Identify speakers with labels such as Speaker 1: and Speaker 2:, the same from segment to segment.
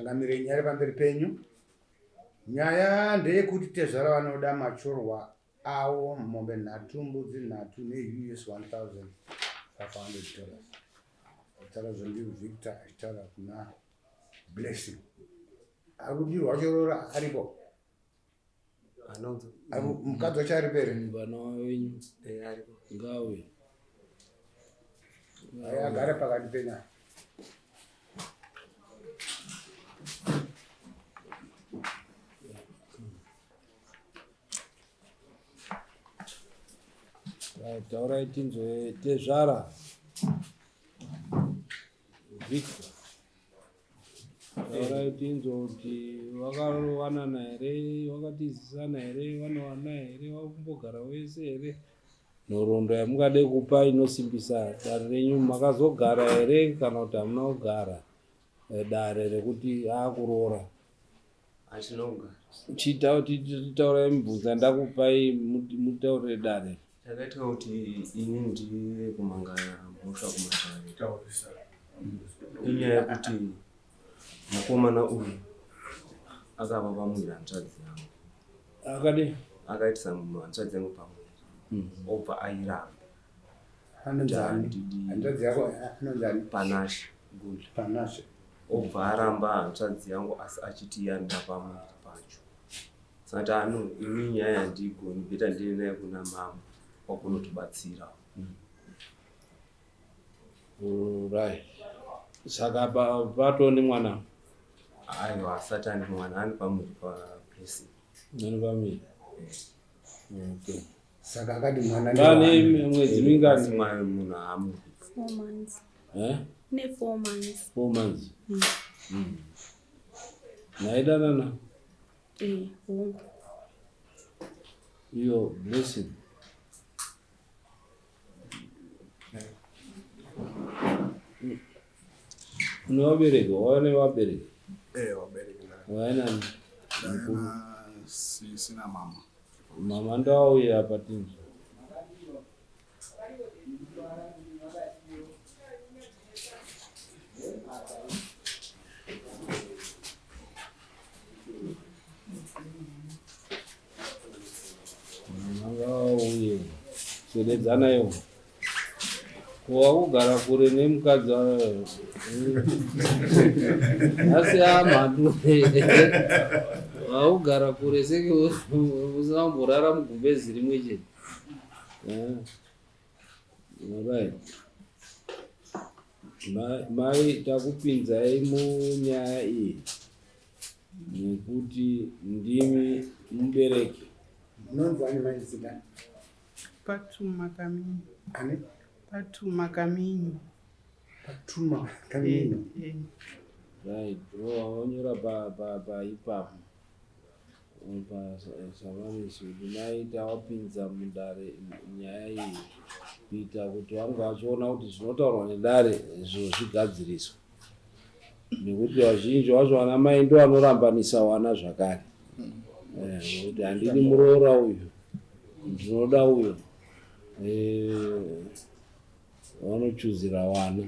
Speaker 1: Changamire nyaya iri pamberi penyu. Nyaya ndeyekuti tezvara vanoda machorwa awo mombe nhatu mbudzi nhatu neUS 1500 dollars. Taura zvondi Victor achitaura kuna Blessing. Ari kudirwa chorora aripo.
Speaker 2: Anonzi
Speaker 1: mukadzi wacho aripo here?
Speaker 3: Mvana wenyu
Speaker 2: eh, aripo.
Speaker 3: Ngauye.
Speaker 1: Agare pakati penyu.
Speaker 3: Taurai tinzwe tezvara Victor. Taurai tinzwe kuti vakawanana here, vakatizisana here, vanowana here, vakumbogara wese here. Nhoroondo yamungade kupa inosimbisa dare renyu, makazogara here kana kuti hamuna kugara eh, dare rekuti akuroora.
Speaker 2: Hatina kugara.
Speaker 3: Chitaurai mibvunzo yandakupai mutaurire dare.
Speaker 2: Chakaita kuti ini ndive kumangara mhosva kumatare inyaya yekuti mukomana uyu akava pamuviri hanzvadzi yangu.
Speaker 3: Akadii?
Speaker 2: Akaitisa hanzvadzi yangu pamuviri hmm. obva airamba.
Speaker 1: Anonzani? Hanzvadzi yako anonzani?
Speaker 2: Panashe. Good.
Speaker 1: Panashe.
Speaker 2: Obva aramba hanzvadzi yangu asi achiti yanda pamuviri pacho. Saka ti ano ini nyaya handiigoni beta ndiende naye kuna mama wakunotibatsira.
Speaker 3: Right. Saka patoo nemwana?
Speaker 2: Aiwa asati ane mwana ane pamuviri paBlessing.
Speaker 3: Ane pamuviri. Okay.
Speaker 1: Saka akati mwana
Speaker 3: Pane mwedzi mingani?
Speaker 2: Mwana munhu haamudi.
Speaker 4: Four months.
Speaker 3: Eh?
Speaker 4: Ne four months.
Speaker 3: Four months. Mm. Mm. Maidanana?
Speaker 4: Eh, hongu.
Speaker 3: Iyo blessing. Une vabereki, wava nevabereki?
Speaker 5: Eh, vabereki.
Speaker 3: Wainani?
Speaker 5: Ndaina sisi na mama.
Speaker 3: Mama ndauya apa tinzwe. Mama ngauye. Swededzana iwo. Ko wakugara kure nemukadzi asi amhandu wakugara kure senge usina kumborara mugumbezi rimwe chete. Eh. Alright. Mai takupinzai munyaya iyi nekuti ndimi mubereki.
Speaker 1: Munonzi ani mai zita?
Speaker 6: Patuma Kaminyo.
Speaker 1: Ani?
Speaker 6: Patuma Kaminyo.
Speaker 1: Patuma Kaminyo.
Speaker 6: Eh, eh.
Speaker 3: Right, wanyora pa pa pa ipapo. Pa samarisi kuti mai tawapinza mudare nyaya iyi kuita kuti vange vachiona kuti zvinotaurwa nedare zviro zvigadziriswe. Nekuti vazhinji vacho vana mai ndo vanorambanisa vana zvakare. Eh, nekuti handidi muroora uyu ndinoda uyo eh, vanochuzira vana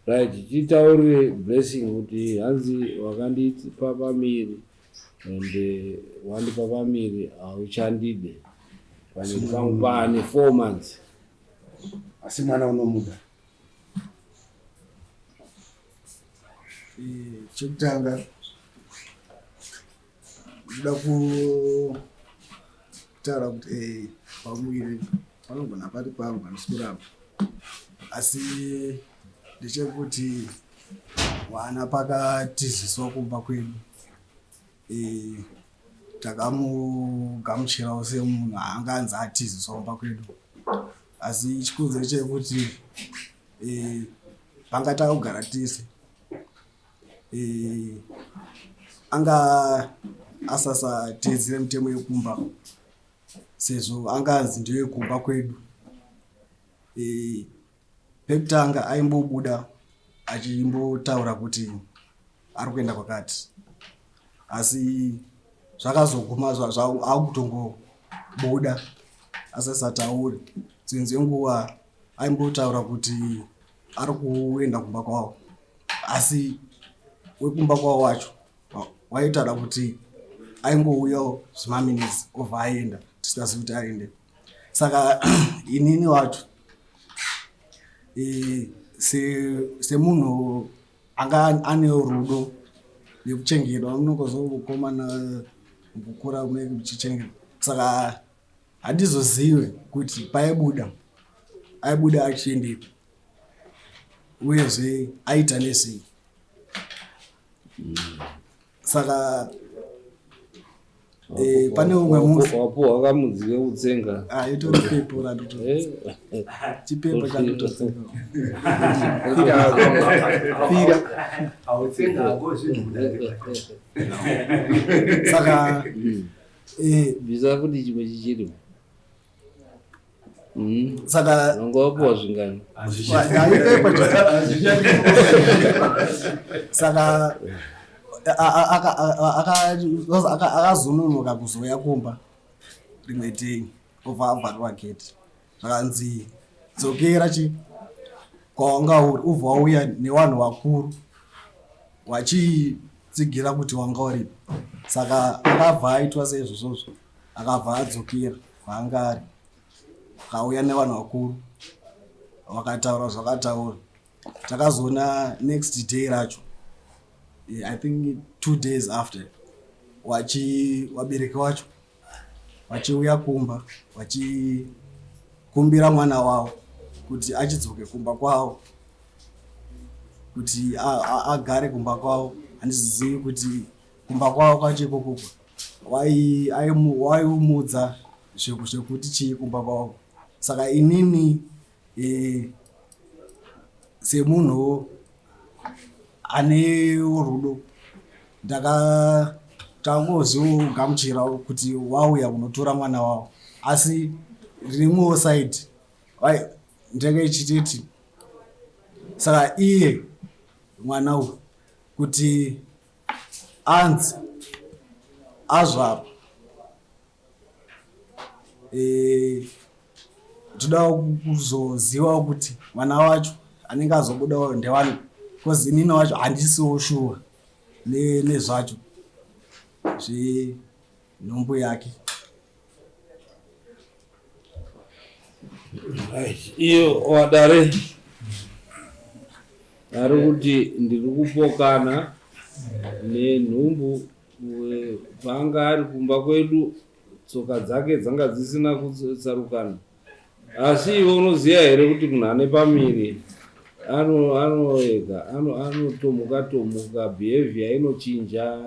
Speaker 3: right titaurire blessing kuti hanzi wakandipa pamiri and eh, wandipa pamiri hauchandide pane pangu paane four months
Speaker 1: asi mwana unomuda
Speaker 5: Eh, chekutanga ndoda kutaura kuti eh, pamuviri panogona pari pangu handisi kuramba asi ndechekuti mwana pakatiziswa kumba kwedu eh, takamugamuchirawo semunhu anganzi atiziswa kumba kwedu asi chikonzero chekuti eh, panga takugara tese eh, anga asasateedzere mitemo yekumba sezvo anganzi ndeyekumba kwedu eh, pekutanga aimbobuda achimbotaura kuti ari kuenda kwakati asi zvakazoguma akutongobuda asasatauri dzimwe dzenguva aimbotaura kuti ari kuenda kumba kwavo asi wekumba kwavo wacho waitaura kuti aingouyawo zvimaminitsi obva aenda tisingazivi kuti aende saka inini wacho e, semunhu anga ane rudo nekuchengetwa unongozokomana mukukura unenge uchichengetwa saka handizozive kuti paibuda aibuda achiendepi uyezve aita nezvei saka eh, pane umwe musi
Speaker 3: wapuhwa kamudzi kekutsenga
Speaker 5: ah, itori pepo randoto
Speaker 3: eh?
Speaker 5: chipepo chandototsenga saka eh,
Speaker 3: bvisa futi chimwe chichirimo Mm.
Speaker 5: Saka
Speaker 3: wanga wapuwa zvingani?
Speaker 5: Saka akazononoka kuzouya kumba rimwe day obva avharirwa gate zvakanzi dzokera chi kwawanga uri ubva wauya nevanhu vakuru wachitsigira kuti wanga uripi saka akabva aitwa seizvozvozvo akabva adzokera kwaanga ari akauya nevanhu vakuru vakataura zvakataura takazoona next day racho eh, i think two days after wachi wabereki wacho vachiuya kumba vachikumbira mwana wavo kuti achidzoke kumba kwavo kuti agare kumba kwavo handizivi kuti kumba kwavo kwacho ikoko waiumudza zvekuti chii kumba kwavo saka inini e, semunhu ane rudo ndakatangozogamuchira kuti wauya kunotora mwana wavo asi rimwewo side ndenge ichititi saka iye mwana uyu kuti anzi azvarwa eh, toda kuzozivawo kuti mwana wacho anenge azobudawo ndewani bcause inini wacho handisiwo shuwa nezvacho zvenhumbu yake
Speaker 3: Iyo wadare ari kuti ndiri kupokana nenhumbu paanga ari kumba kwedu tsoka dzake dzanga dzisina kutsarukana asi iwe unoziva here kuti munhu ane pamiri anoega anotomuka tomuka behavior inochinja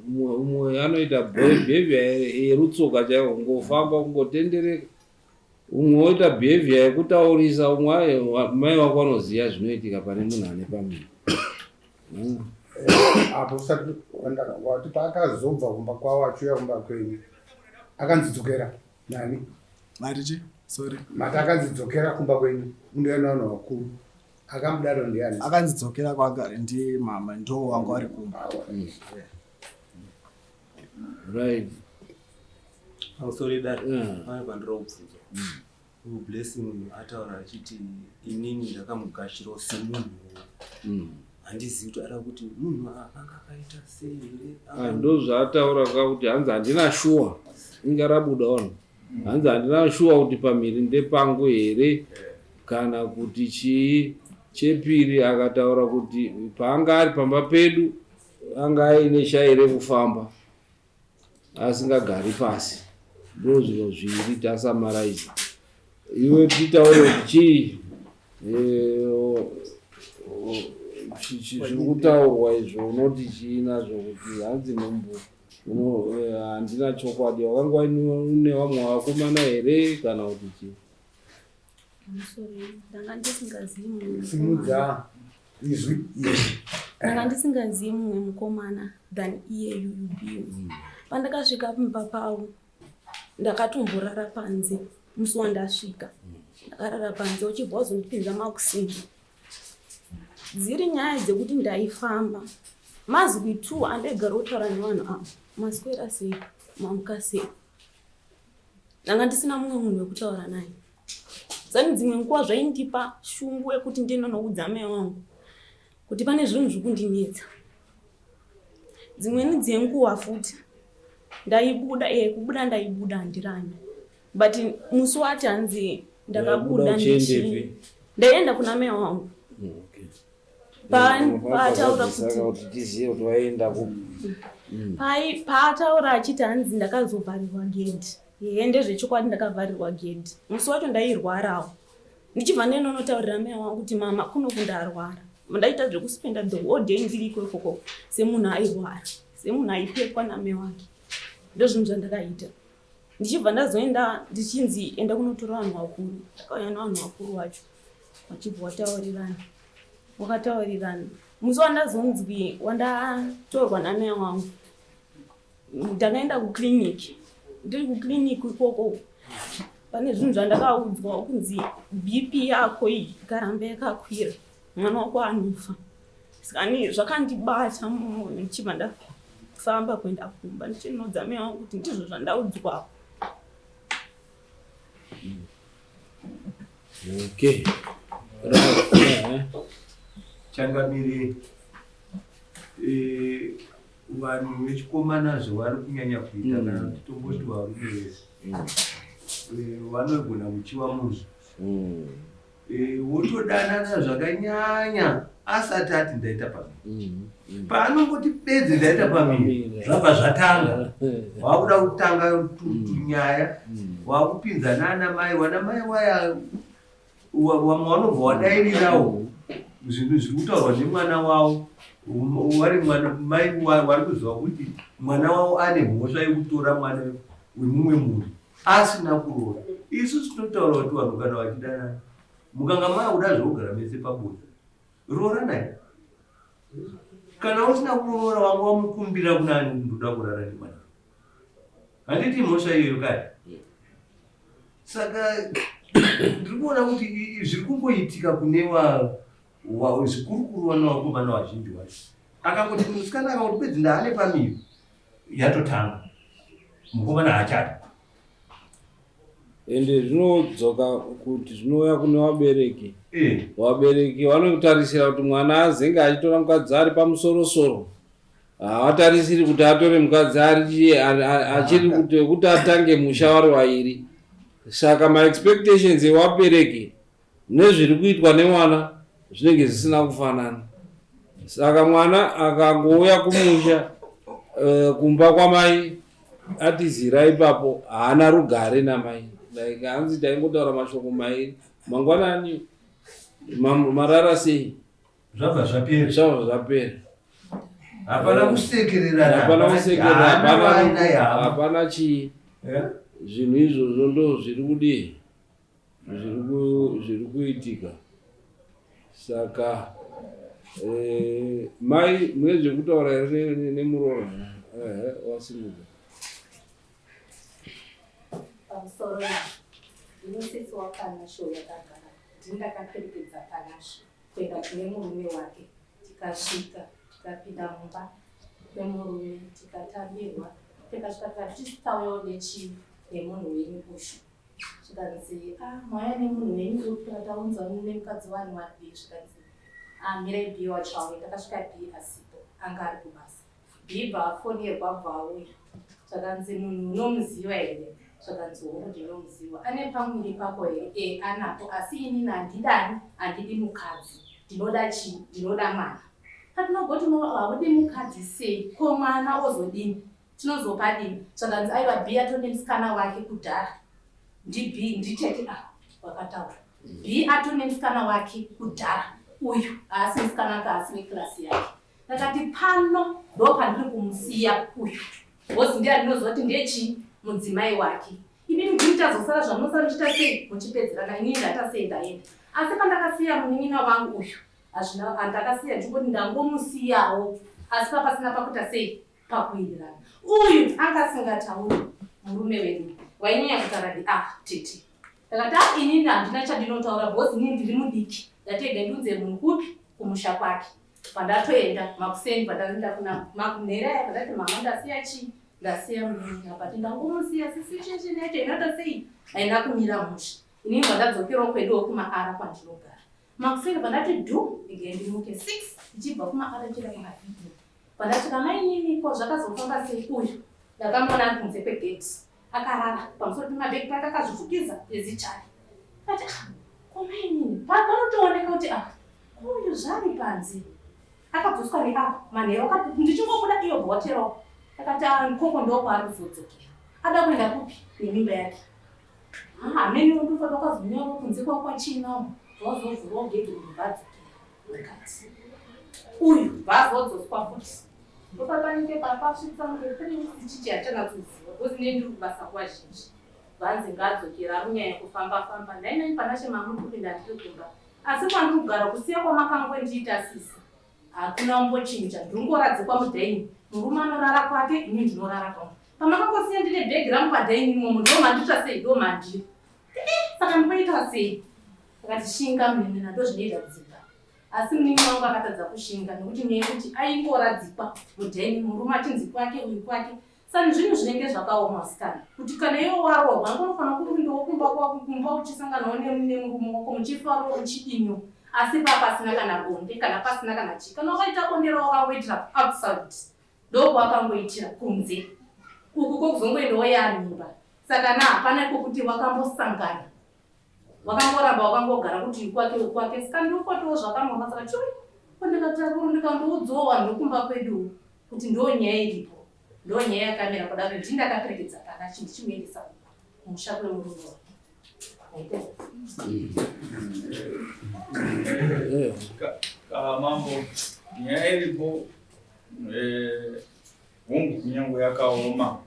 Speaker 3: umwe anoita behavior yerutsoka chaiwo kungofamba kungotendereka umwe woita behavior yekutaurisa umwe mai wako anoziva zvinoitika pane munhu ane pamiri
Speaker 1: hmm. apo usati wati paakazobva kumba kwavo achiuya kumba kwenyu akanzi dzokera nani
Speaker 5: mati chi sorry
Speaker 1: mati akanzi dzokera kumba kwenyu unouya navanhu vakuru akamudaro ndiani
Speaker 5: akanzi dzokera kwanga ndi mama ndo wanga wari kumba
Speaker 3: right
Speaker 2: pamusoro dare pane pandira kubvunza uyu blessing uyu ataura achiti inini ndakamugashirawo semunhu mm. handizivi kuti ada kuti munhu anga akaita sei here
Speaker 3: ah, ndozvaataura ka kuti hanzi handina shuwa inga rabuda ono hanzi handina shuwa kuti pamhiri ndepangu here kana kuti chii chepiri akataura kuti paanga ari pamba pedu anga aine shai rekufamba asingagari pasi ndo zviro zviri tasamaraiza iwe titaure kuti chii eh, zviri kutaurwa izvo unoti chii nazvo kuti hanzi nhumbu eh, handina chokwadi wakanga une vamwe vakomana here kana kuti chii
Speaker 1: Simudza izwi.
Speaker 4: Ndanga ndisingazivi mumwe mukomana than iye yuyu. Pandakasvika pamba pavo ndakatomborara panze musi wandasvika. Ndakarara panze uchibva wazondipinza makuseni. Dziri nyaya dzekuti ndaifamba. Mazwi two andaigara kutaura nevanhu ava. Maswera sei? Mamuka sei? Ndanga ndisina mumwe munhu wekutaura naye. Zani dzimwe nguva zvaindipa shungu yekuti ndinonoudza mai wangu kuti pane zvinhu zviri kundinetsa. Dzimweni dzenguva futi ndaibuda e kubuda ndaibuda handirani but musi wati hanzi ndakabuda ndichi ndaienda kuna mai wangu mm, okay. Paataura
Speaker 3: kuti tizive kuti waienda ku
Speaker 4: mm. Paataura achiti hanzi ndakazovharirwa gedhi. Ehe, ndezvechokwadi ndakavharirwa gedhi. Musi wacho ndairwarawo. Ndichibva ndinonotaurira mai wangu kuti mama kuno kundarwara. Ndaita zvekuspenda the whole day ndiriko ikoko semunhu airwara, semunhu aipepwa namai wake. Ndozvinhu zvandakaita. Ndichibva ndazoenda ndichinzi enda kunotora vanhu vakuru. Ndakauya nevanhu vakuru vacho vachibva wataurirana. Wakataurirana. Musi wandazonzwi wandatorwa namai wangu ndakaenda kuclinic. Ndiri kuclinic ikoko pane zvinhu zvandakaudzwa kunzi BP yako iyi ikaramba yakakwira mwana wako anofa. Saka ni zvakandibata mumwoyo ndichibva ndafamba kuenda kumba ndichinoudza mai wangu kuti ndizvo zvandaudzwawo.
Speaker 3: Okay.
Speaker 7: Changamire, eh, vanhu vechikomana zvavari kunyanya kuita mm. kana kuti tomboti varume vese mm. eh, vanogona kuchiwa munhu mm. eh, wotodanana zvakanyanya asati ati ndaita pamiri paanongoti bedzi ndaita pamiri zvabva zvatanga wakuda kutanga tunyaya wakupinza nana mai wana mai waya Vamwe vanobva wadairirawo zvinhu zviri kutaurwa nemwana wavo vari mwana mai vari kuziva kuti mwana wavo ane mhosva yekutora mwana wemumwe munhu asina kuroora. Isu tinotaura kuti vanhu kana vachidanana mukanga maakuda zvekugara mese pabonde rooranai. Kana usina kuroora wanga wamukumbira kunani ndoda kurara nemwana handiti mhosva iyoyo kare saka ndiri kuona kuti zviri kungoitika kune zvikurukuru vana vakomana vazhinji vacho akangoti musikana akangoti bedzi ndaane pamiri yatotanga mukomana haachada
Speaker 3: ende zvinodzoka kuti zvinouya kune vabereki eh. Vabereki vanotarisira kuti mwana azenge achitora mukadzi ari pamusorosoro Havatarisiri kuti atore mukadzi achiri kuti kuti atange musha vari vairi. Saka maexpectations evabereki nezviri kuitwa nemwana zvinenge zvisina kufanana. Saka mwana akangouya kumusha uh, kumba kwamai atizira ipapo haana rugare namai like hanzi taingotaura mashoko mairi mangwanani marara sei
Speaker 7: Zvabva zvapera.
Speaker 3: Zvabva zvapera.
Speaker 7: Hapana kusekererana.
Speaker 3: Hapana kusekererana. Hapana hapana chii. Eh? Zvinhu izvozvo ndo zviri kudii? Zviri kuitika. Saka eh, mai mune zvekutaura here nemuroora? Eh, wasimudza.
Speaker 8: Pamusoro ndinosisi waPanashe uyo akagara ndini ndakaperekedza Panashe kuenda kune murume wake tikasvika tikapinda mumba memurume tikatambirwa tikasvika tikati tisu tauyawo nechii nemunhu wenyu uyu zvikanzi ah mauya nemunhu wenyu upi taunza nemukadzi wani wani zvikanzi ah mirai bhiyo wacho auya takasvika bhiyo asipo anga ari kubasa Bhibha afonerwa abva auya zvakanzi munhu unomuziva here zvakanzi hongu ndinomuziva ane pamuviri pako here e anapo asi inini handidani handidi mukadzi ndinoda chii ndinoda mwana patinogoti haudi mukadzi sei ko mwana ozodini tinozopadini zvakanzi aiwa bhi atone musikana wake kudhara ndibhi nditete ava vakataura bhi atone musikana wake kudhara uyu haasi musikana ake haasi wekirasi yake Ndakati pano ndopandiri kumusiya uyu because ndiye andinoziva kuti ndiye chii mudzimai wake. Imimi ndimi tazosara zvamunosara muchiita sei muchipedzerana inini ndaita sei ndaenda. Asi pandakasiya munin'ina wangu uyu hazvina andakasiya ndichingoti ndangomusiyawo asi papasina pakuita sei pakuwirirana. Uyu anga asingatauri murume wedu wainyanya kutaura ndi ah tete. Ndakati ah inini handina chandinotaura because inini ndiri mudiki ndatega ndiunze munhu kupi kumusha kwake. Pandatoenda makuseni pandaenda kuna makunhera aya pandati mama ndasiya chii ndasiya munin'ina but ndangomusiya situation yacho inoita sei haina kumira mushe inini pandadzokerawo kweduwo kumaara kwandinogara makuseni pandati dhu ige ndimuke 6 ndichibva kumaara ndichienda kumavideo. Pandasvika mainini ko zvakazofamba sei uyu ndakamuona ari kunze kwegate akarara pamusoro pemabhegi pake akazvifukidza nezichari. Ndikati ah ko mainini panotooneka kuti ah uyu zvaari panze akadzoswa neapa manheru akati ndichingobuda iyo bhotero akati ah ikoko ndokwaari kuzodzokera ada kuenda kupi nemimba yake hamene ah, ndofa vakazonyorwa kunze kwakwachina vazovhurawo gedhi munhu vadzokera mukati uyu vazodzoswa futi ndopapanenge papasvitsa kunge three weeks chichi hachanatsoziva because ne ndiri kubasa nguva zhinji vanzi ngaadzokera akunyanya kufamba famba nhai nani panashe mamuri kupinda ndiri kumba asi kwandiri kugara kusiya kwamakangondiita sisi Hakuna umbochinja ndringoradzikwa mudining murume anorara kwake ini ndinorara kwangu pamakangosiya ndine bhegi rangu padining imomo ndomanditsva sei ndomandiri eh, saka ndinoita sei akati shinga munin'ina ndozvinoita dzimba asi munin'ina wangu akatadza kushinga nekuti nyaya yekuti aingoradzikwa mudining murume achinzi kwake uyu kwake Sani zvinhu zvinenge zvakaoma asikana kuti kana iwe waroorwa anga unofanira kurindawo kumba kwako kumba uchisanganawo nemurume wako muchifarawo muchidiniwo asi paa pasina kana bonde kana pasina kana chii kana wakaita bonde rawakangoitira outside ndokwawakangoitira kunze uku kokuzongoendawo yamimba saka na hapana kwekuti wakambosangana wakangoramba wakangogara kuti kwake kwake saka ndinokwatiwo zvakanoma saka chui ndikataura ndikandoudzawo vanhu vekumba kwedu kuti ndo nyaya iripo ndo nyaya yakamira kudaro ndini ndakaperekedza pana chinhu ndichimuendesa kumusha kwemurume wake
Speaker 9: Mambo, nyaya iripo eh, hongu kunyange yakaoma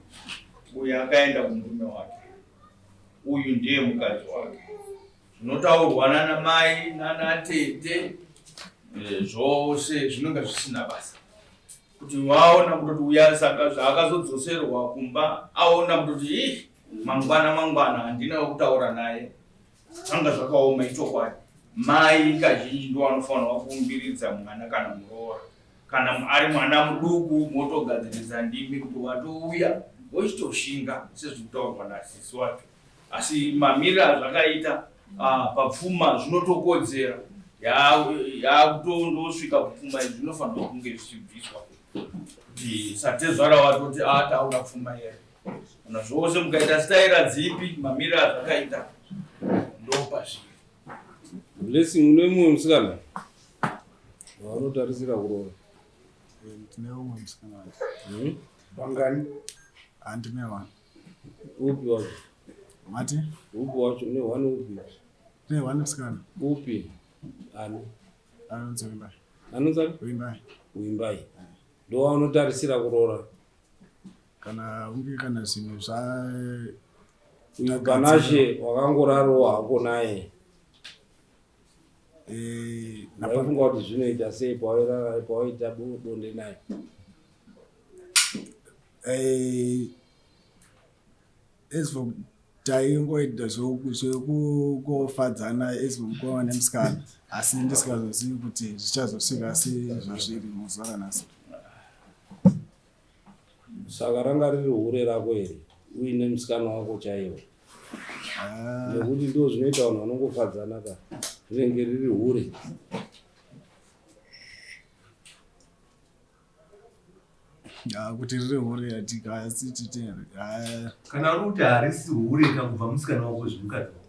Speaker 9: uyu akaenda kumurume wake uyu ndiye mukadzi wake zvinotaurwa nana mai nana tete eh, zvose zvinonga zvisina basa kuti vaona kutoti uya saka zvaakazodzoserwa kumba aona kutoti ih mangwana mangwana handina wekutaura naye zvanga zvakaoma ichokwadi mai kazhinji ndo vanofanirwa kuumbiridza mwana kana muroora kana ari mwana muduku motogadziridza ndimi kuti watouya wochitoshinga sezvikutaurwa nasisi wacho asi mamiriro azvakaita ah, papfuma zvinotokodzera yakutondosvika kupfuma izvi zvinofanirwa kunge zvichibviswa kuti satezvara watoti ataura ah, pfuma here kana zvose mukaita staira dzipi mamiriro azvakaita ndopazviri
Speaker 3: Blessing une mumwe musikana waunotarisira kuroora?
Speaker 5: Ndine umwe musikana wacho.
Speaker 3: Hmm?
Speaker 1: Vangani?
Speaker 5: Handine one.
Speaker 3: Upi wacho?
Speaker 5: Mati?
Speaker 3: Upi wacho? Une one upi?
Speaker 5: Ndine one musikana.
Speaker 3: Upi? Ani?
Speaker 5: Anonzi Wimbai.
Speaker 3: Anonzi ani?
Speaker 5: Wimbai.
Speaker 3: Wimbai. Ndowaunotarisira kuroora?
Speaker 5: Kana unge kana zvinhu zva
Speaker 3: Uyu Panashe wakangorarowo hako naye.
Speaker 5: Eh,
Speaker 3: Ndaifunga kuti zvinoita sei pawairara pawaita bonde naye.
Speaker 5: Eh, as for taingoita zvekungofadzana as for mukoma nemusikana asi ndisingazozivi kuti zvichazosvika sezvazviri muzuva ranhasi.
Speaker 3: Saka ranga riri hure rako here uine musikana wako chaiwo?
Speaker 5: Ah.
Speaker 3: Nekuti ndo zvinoita vanhu vanongofadzana ka, rinenge riri hure.
Speaker 5: Ah, kuti riri hure hatikasi tite ah.
Speaker 7: Kana uri kuti harisi hure ka kubva musikana wako zvemukadzi wako.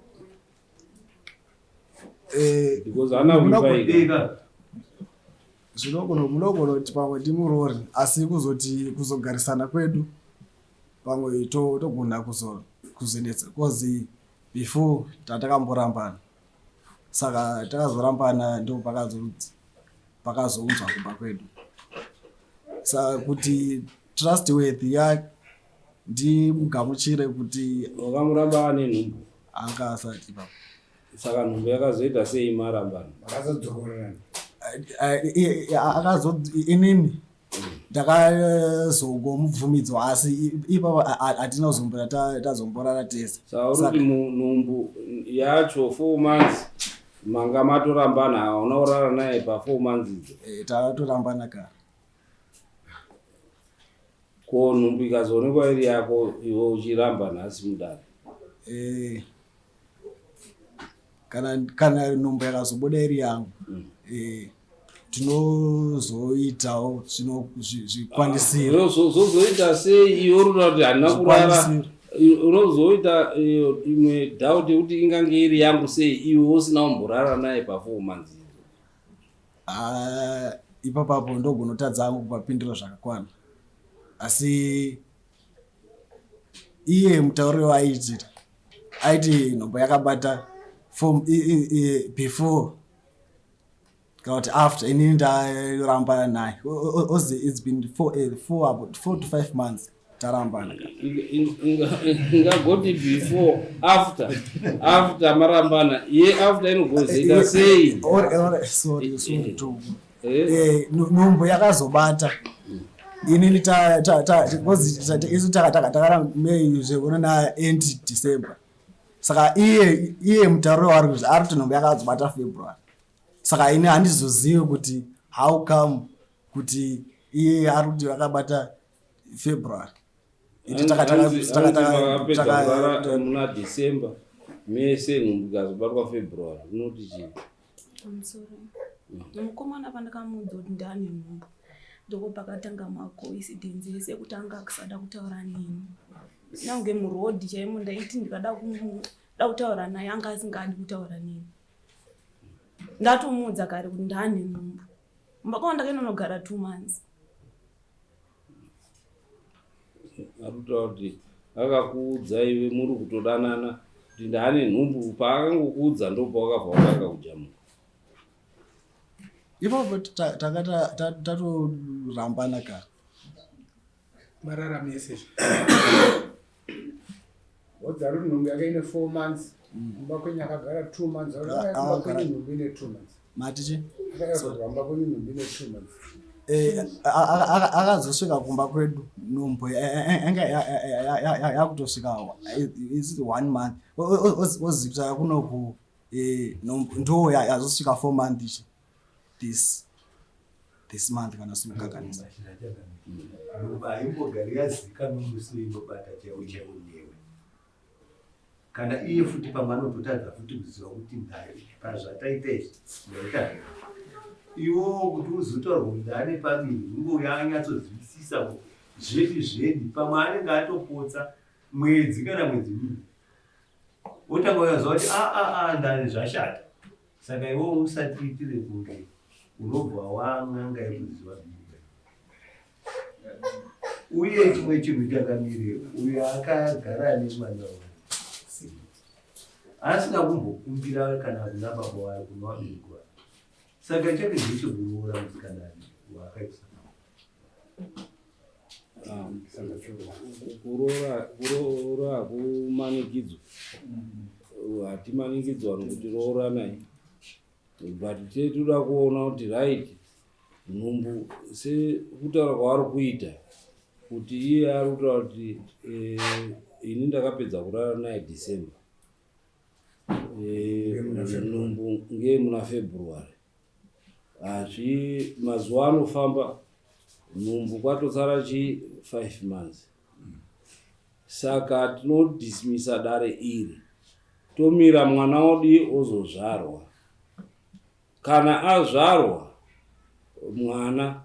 Speaker 5: Eh,
Speaker 3: Because haana kuipa ega.
Speaker 5: Zvinogona munogona kuti pamwe ndimuroore asi kuzoti kuzogarisana kwedu pamwe togona kuzonetsa cause before tatakamborambana saka takazorambana ndo pakazounzwa kumba kwedu saka kuti trustworthy ya ndimugamuchire kuti
Speaker 3: wakamuramba ane nhumbu
Speaker 5: anga asati ipapo
Speaker 3: Saka nhumbu yakazoita sei marambana?
Speaker 1: Makazodzokorerana.
Speaker 5: Akazo inini ndakazongomubvumidzwa asi ipapo hatina kuzombora tazomborara tese.
Speaker 3: Saka uri kuti nhumbu yacho 4 months manga matorambana hauna kurara naye pa 4 months idzo?
Speaker 5: Eh, tatorambana kare.
Speaker 3: Ko nhumbu ikazoonekwa iri yako iwe uchiramba nhasi mudare?
Speaker 5: Eh, kana kana nhumbu yakazobuda iri yangu mm. eh, Tinozoitawo zvikwanisiro.
Speaker 3: Zvozoita sei iwe uri kuti handina kurara? Unozoita imwe doubt yekuti ingange iri yangu sei iwe usina kumborara naye pa4 months?
Speaker 5: Ah, ipapapo ndogonotadza hangu kupapindura zvakakwana, asi iye mutauriro waaitira aiti nhombo yakabata before kana kuti after inini ndarambana naye. Ozi it's been about 4 to 5 months tarambana.
Speaker 3: Ingagoti before, after marambana, ye after inogozoita sei?
Speaker 5: Sorry, sorry to nhumbu yakazobata inini isu takara May zvekuona na end December. Saka iye mutauriro waari kuti ari kuti nhumbu yakazobata February. Saka ini handizozivi kuti how come kuti iye ari kuti akabata February.
Speaker 3: Muna December mese, nhumbu ikazobatwa February, unoti chii?
Speaker 4: Pamusoro, mukomana pandakamuudza kuti ndane nhumbu, ndoko pakatanga macoincidence ese ekuti anga akusada kutaura neni. Nyange murodhi chaimo ndaiti ndikada kuda kutaura naye, anga asingadi kutaura neni. Ndatomuudza kare kuti ndane nhumbu. Mumba kwanga ndakaenda 2 months.
Speaker 3: Arikutaura kuti akakuudza iwe muri kutodanana kuti ndaane nhumbu. Paakangokuudza, ndopawakabva watanga kujamuka.
Speaker 5: Ipapo tanga tatorambana kare.
Speaker 6: Mararama ese.
Speaker 1: Wodza ri nhumbu yake ine 4 months, kumba kwenyu akagara 2 months. Kumba kwenyu nhumbu ine 2 months?
Speaker 5: Matichi?
Speaker 1: Akazobva kumba kwenyu nhumbu ine 2 months?
Speaker 5: Akazosvika kumba kwedu nhumbu anga yakutosvika is one month. Ozikuta kunoku ndo yazosvika 4 month ichi this month, kana sikukakanisa.
Speaker 7: Nhumbu haimbogari yazikanwa musi inobata chaiwo chaiwo newe. Kana iye futi pamwe anototadza futi kuziva kuti pazvataita izvi ndaita iwowo kuti uzotaurwa kuti ndaane pamiri, ungouya anyatsozwisisa zvedi zvedi. Pamwe anenge atopotsa mwedzi kana mwedzi miviri, wotanga uyaziva kuti aa ndane zvashata. Saka iwowo usatiitire kunge unobva wan'anga yekuziva. Uye chimwe chinhu chakamire, uyo akagara nemwana wake asina kumbokumbira kana kuna baba wake, kuna vabereki vake, saka chake ndechekuroora musikana waakaisa.
Speaker 3: Kuroora hakumanikidzwa, hatimanikidzwa nokuti rooranai, but toda kuona kuti right, nhumbu sekutaura kwavari kuita kuti iye ari kutaura kuti ini ndakapedza kurara naye December, nhumbu ngeye muna February. Hazvi mazuva anofamba, nhumbu kwatosara chi 5 months. Saka tinodismisa dare iri, tomira mwana odi ozozvarwa. Kana azvarwa mwana,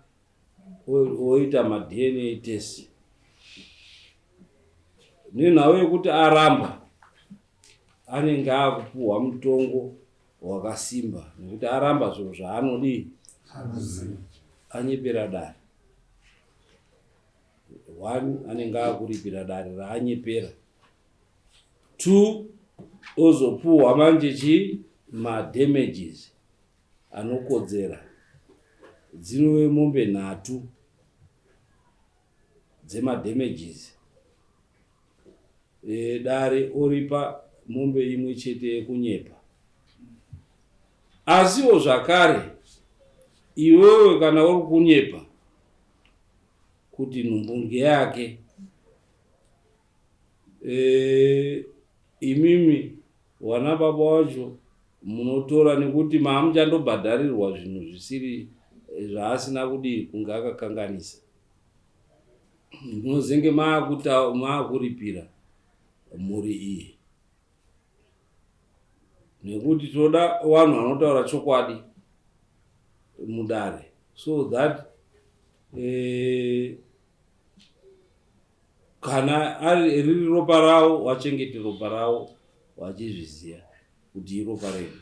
Speaker 3: oita maDNA test nenhau yekuti aramba, anenge akupuhwa mutongo wakasimba nekuti aramba zvinhu zvaanodii, anyepera dare. One, anenge akuripira dare raanyepera. Two, ozopuhwa manje chi madamages anokodzera, dzinove mombe nhatu dzemadamages. Dare oripa mombe imwe chete yekunyepa. Asiwo zvakare iwewe kana uri kunyepa kuti nhumbu ngeyake, imimi wana baba wacho munotora nekuti maamuchandobhadharirwa zvinhu zvisiri zvaasina kudii kunge akakanganisa. Munozenge maakuripira mhuri iyi nekuti toda vanhu vanotaura chokwadi. mudare so that eh, kana ari riri ropa ravo wachengete ropa ravo wachizviziva kuti iropa redu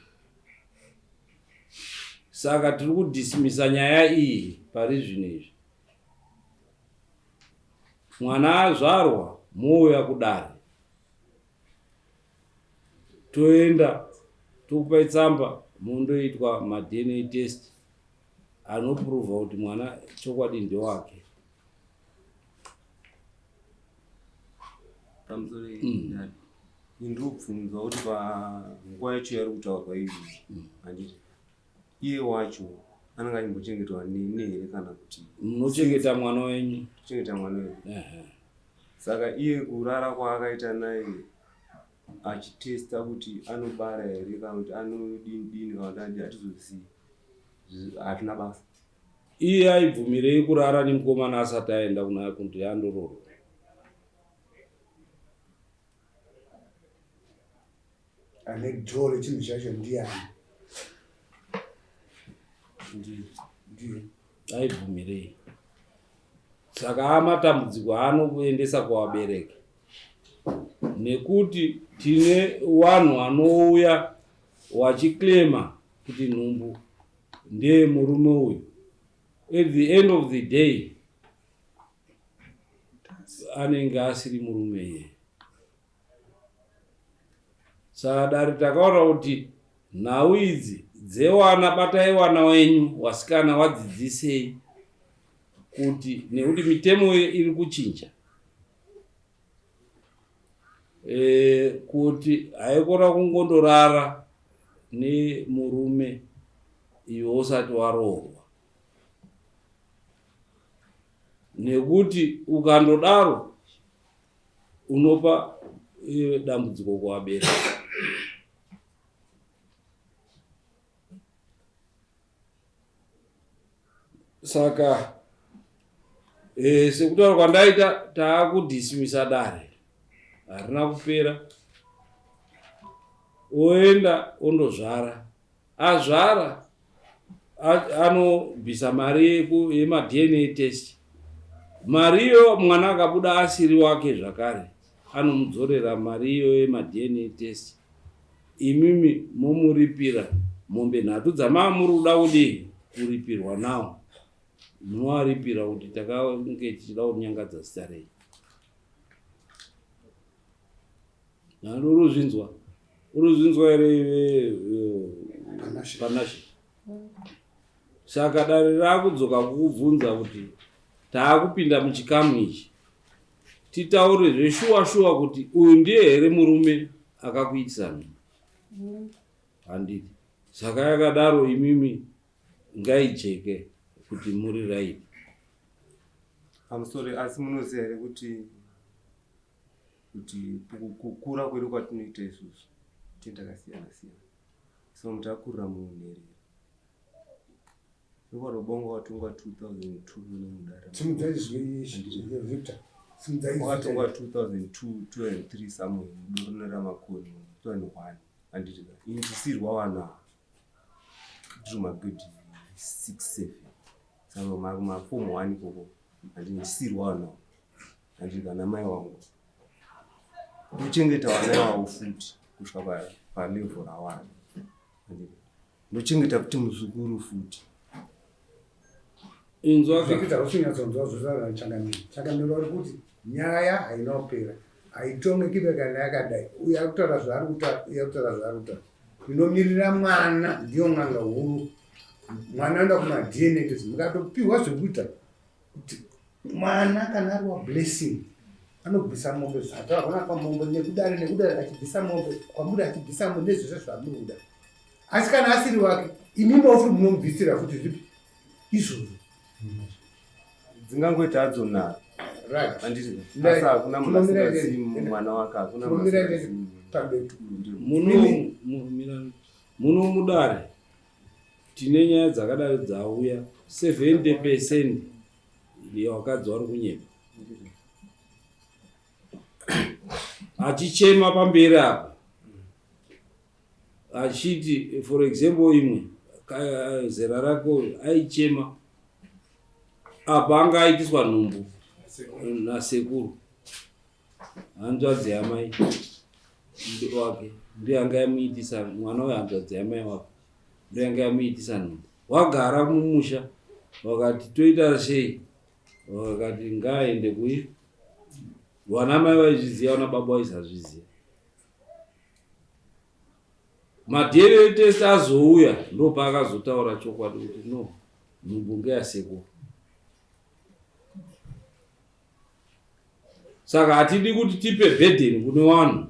Speaker 3: saka tiri kudismisa nyaya iyi pari zvino izvi mwana azvarwa mouya kudare toenda tokupai tsamba mondoitwa madna test anoprova kuti mwana chokwadi ndewake
Speaker 2: pamusoro mm. ndinobvunzwa kuti panguva yacho yari kutaurwa iyi mm. handiti iye wacho anenge achimbochengetwa neni here kana kuti
Speaker 3: munochengeta mwana wenyu
Speaker 2: chengeta mwana wedu saka iye kurara kwaakaita naye achitesta kuti anobara here kana kuti anodini dini kana kuti adi hatizozivi hazvina basa
Speaker 3: iye aibvumirei kurara nemukomana asati aenda kuna kuti andororwa
Speaker 1: Ane dhoo rechinhu chacho ndiyani?
Speaker 3: Ndiye. Aibvumirei? Saka amatambudziko aanokuendesa kuvabereki nekuti tine vanhu vanouya wachiclaima kuti nhumbu ndeye murume uyu at the end of the day anenge asiri murume iye Saka dare takaona kuti nhau idzi dzewana batai wana wenyu wasikana wadzidzisei kuti nekuti mitemo iri kuchinja e, kuti haikona kungondorara nemurume iwe usati waroorwa nekuti ukandodaro unopa eh, dambudziko kuvabereki saka e, sekutaura kwandaita taakudhismisa dare harina kupera oenda ondozvara Azvara anobvisa mari yemaDNA test. Mari iyo mwana akabuda asiri wake zvakare anomudzorera mari iyo yemaDNA test. Imimi momuripira mombe nhatu dzamamuri kuda kudii kuripirwa nawo munoaripira kuti takange tichida kunyangadza zita renyu. Nani uri kuzvinzwa? Uri kuzvinzwa here iwe Panashe? Saka dare rakudzoka kukubvunza kuti taakupinda muchikamu ichi titaure zveshuwa shuwa kuti uyu ndiye here murume akakuitisa nhumbu? Handiti. Saka yakadaro imimi ngaijeke kuti muri right.
Speaker 2: I'm sorry, asi munoziva here kuti kuti kukura kwedu kwatinoita isusu tine takasiyana siyana so muti akurira munherera ndoparobonga watongwa 2002 nomudara watongwa 2002 2003 somewhere mudoro neramakoni 2001 handiti indisirwa wana ndiri magrade 6 7 saka mafomu 1 ikoko handindisirwa wana Andika namai wangu ndochengeta vana ivavo futi kusvika palevel rawana ndochengeta futi muzukuru futi
Speaker 1: inzwakavictor usinyatsonzwa zvotaura changamire changamire vari kuti nyaya haina kupera haitongeki kana yakadai uyo ari kutaura zvaari kutaura uyo ari kutaura zvaari kutaura inomirira mwana ndiyo n'anga huru mwana anoenda kumadna test mukatopiwa zvekuita kuti mwana kana ari wablessing anobvisa mombe zvataurwa pamombe nekudare nekudare achibvisa mombe kwamuri achibvisa mombe nezvese zvamuri kuda asi kana asiri wake imimi ofuti munomubvisira futi zvipi izvozvo
Speaker 2: dzingangoita hadzo nharo asi hakuna munhu asingazivi mwana wake hakuna
Speaker 3: muno mudare Tine nyaya dzakadaro dzauya 70 percent yevakadzi vari kunyepa achichema pamberi apa achiti for example imwe zera rake uyu aichema apa anga aitiswa nhumbu nasekuru hanzvadzi yamai wake ndiyo anga yamuitisa mwana uyu hanzvadzi yamai wake ndiyo anga yamuitisa nhumbu wagara mumusha wakati toita sei wakati ngaaende kui vana mai vaizviziva vana baba vaisazviziva maDNA test azouya ndopaakazotaura chokwadi kuti no nhumbu ngeyasekuru saka hatidi kuti tipe burden kune vanhu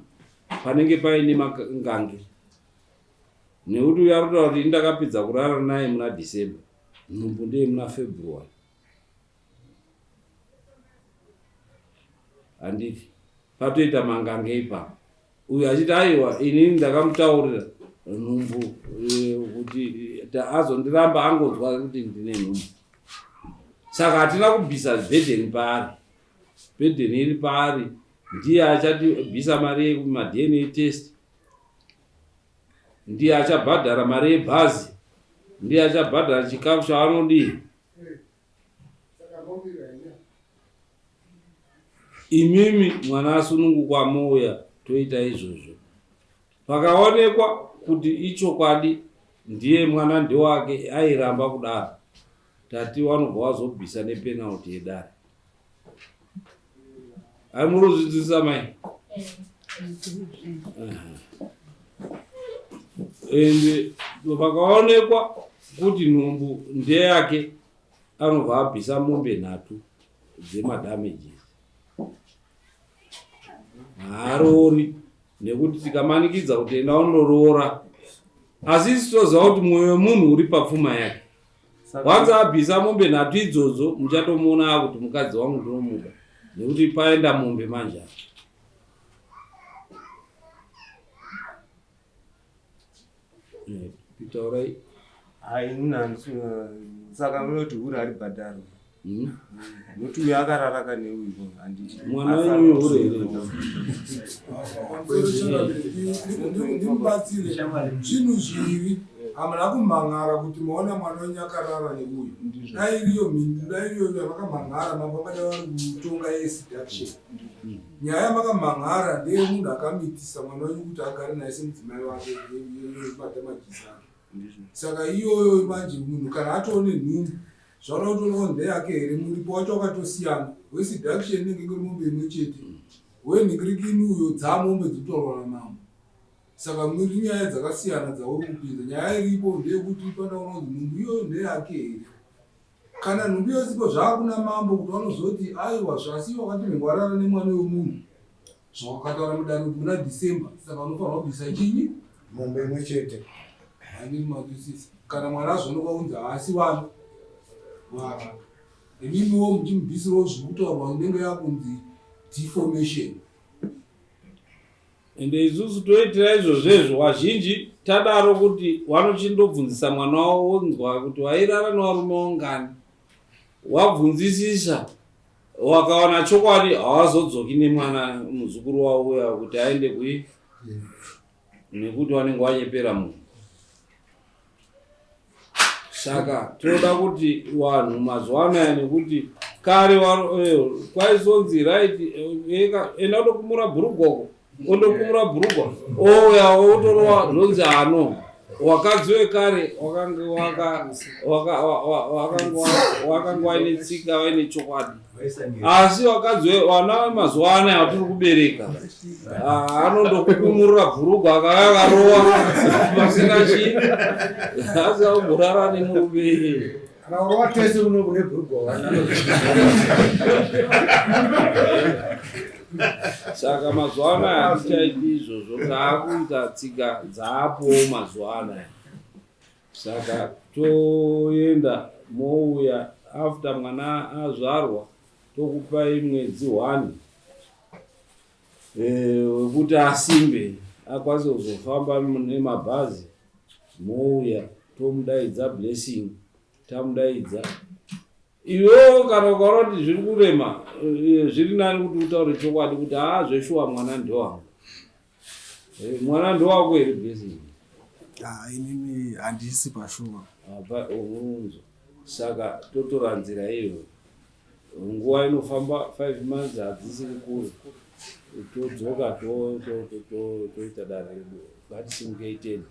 Speaker 3: panenge paine mangange nekuti uyo arikutaura kuti indakapedza kurara naye muna December nhumbu ndeye muna February handiti patoita mangange ipapo uyu achiti aiwa inini ndakamutaurira nhumbu kuti azondiramba angonzwa kuti ndine nhumbu saka hatina kubvisa burden paari burden iri paari ndiye achatibvisa mari yekumaDNA test ndiye achabhadhara mari yebhazi ndiye achabhadhara chikafu chaanodii imimi mwana asunungukwa mouya toita izvozvo pakaonekwa kuti ichokwadi ndiye mwana ndewake airamba kudaro tati wanobva wazobvisa nepenalty yedare ai muri kuzvidzidzisa mai ende pakaonekwa kuti nhumbu ndeyake anobva abvisa mombe nhatu dzemadamages haarori nekuti tikamanikidza kuti enda undoroora asi isi toziva kuti mwoyo wemunhu uri papfuma yake wanzi abvisa mombe nhatu idzodzo muchatomuona akuti mukadzi wangu ndinomuda nekuti paenda mombe manje apa taurai
Speaker 2: Hai, inini handisi saka munoti hure haribhadharwi nokuti uyu akarara kane uyu handiti
Speaker 3: Mwana wenyu hure here?
Speaker 10: Ndimubatsire zvinhu zviri hamuna kumhan'ara kuti maona mwana wenyu akarara neuyu dai iriyo mhindu dai iriyo yavakamhan'ara mambo vangada vari kutonga yeseduction nyaya yamakamhan'ara ndeyemunhu akamitisa mwana wenyu kuti agare naye semudzimai wake madamages ake saka iyoyo manje munhu kana atoone nhumbu zvaona kuti unoona ndeyake here muripo wacho wakatosiyana weseduction inenge ingori mombe imwe chete wenhingirikini uyo dzamombe dzinotaurwa namambo saka muri nyaya dzakasiyana dzauri kupinza nyaya iripo ndeyekuti panoona kuti nhumbu iyoyo ndeyake here kana nhumbu iyo isipo zvaakuna mambo kuti vanozoti aiwa zvasi wakati mhengwarara nemwana wemunhu zvawakataura mudare kuti muna December saka unofanirwa kubvisa chinyi
Speaker 1: mombe imwe chete
Speaker 10: handini mazwisisa kana mwana azoonekwa kunzi haasi wani wake imimiwo muchimubvisirawo zviri kutaurwa inenge yakunzi deformation
Speaker 3: ende isusu toitira izvozvezvo wazhinji tadaro kuti wanochindobvunzisa mwana wavo wonzwa kuti wairara nevarume wangani wabvunzisisa wakawana chokwadi hawazodzoki nemwana muzukuru wavo uya kuti aende kui nekuti wanenge wanyepera munhu saka tinoda kuti vanhu mazuva anaya nekuti kare kwaizonzi right enda undokumura bhurugwako ondokumura bhurugwa ouya otorowa zvonzi hano wakadzi wekare wakange waine tsika waine chokwadi asi wakadzi vana vemazuva anaya vatiri kubereka anondokukumurira bhurugwa akauya akarowa pasina chii asi aumborara nemurume
Speaker 1: kana urova tese uno kune bhurugwa
Speaker 3: saka mazuva anaya hatichaiti izvozvo taakuita tsika dzaapowo mazuva anaya saka toenda mouya after mwana azvarwa tokupai mwedzi 1 wekuti asimbe akwanise kuzofamba nemabhazi mouya tomudaidza Blessing tamudaidza iwewo kana ukaona kuti zviri kurema zviri nani kuti utaure chokwadi kuti haa zveshuwa mwana ndewangu mwana ndewako here Blessing
Speaker 5: Ah, inini handisi pashuwa.
Speaker 3: Apa unonzwa. Saka totora nzira iyoyo. Nguva inofamba 5 months hadzisiri kure. Todzoka toita dare redu. Ngatisimukei tende.